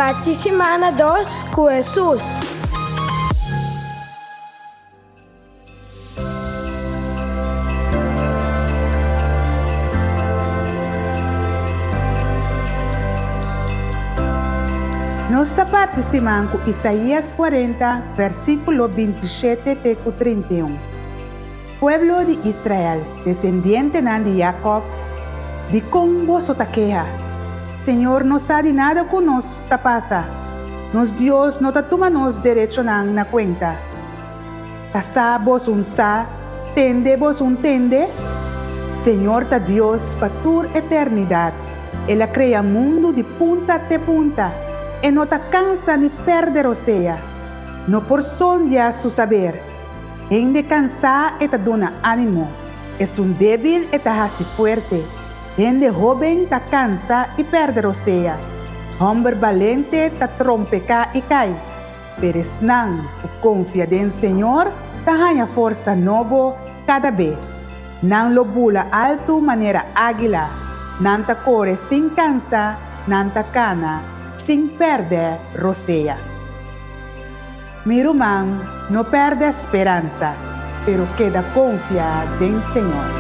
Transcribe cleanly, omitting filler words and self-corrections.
Parti simana dos ku Hesus. Nos ta parti siman ku Isaías 40, versíkulo 27 te ku 31. Pueblo di Israel, desendientenan di Jakòb, dikon boso ta keha? Señor no sa di nada ku nos ta pasa. Nos Dios no ta tuma nos derechonan na kuenta. Ta sa boso un sa, tende boso un tende? Señor ta Dios pa tur eternidat. El a krea mundu di punta te punta. E no ta kansa ni pèrdè rosea. No por sondia su saber. Hende kansá e ta duna ánimo, esun débil e ta hasi fuerte. Hende hóben ta kansa i pèrdè rosea, hòmber balente ta trompeká i kai. Pero esnan ku konfia den Señor ta haña forsa nobo kada be. Nan lo bula altu manera águila, nan ta kore sin kansa, nan ta kana sin pèrdè rosea. Mi ruman, no pèrdè speransa, pero keda konfia den Señor.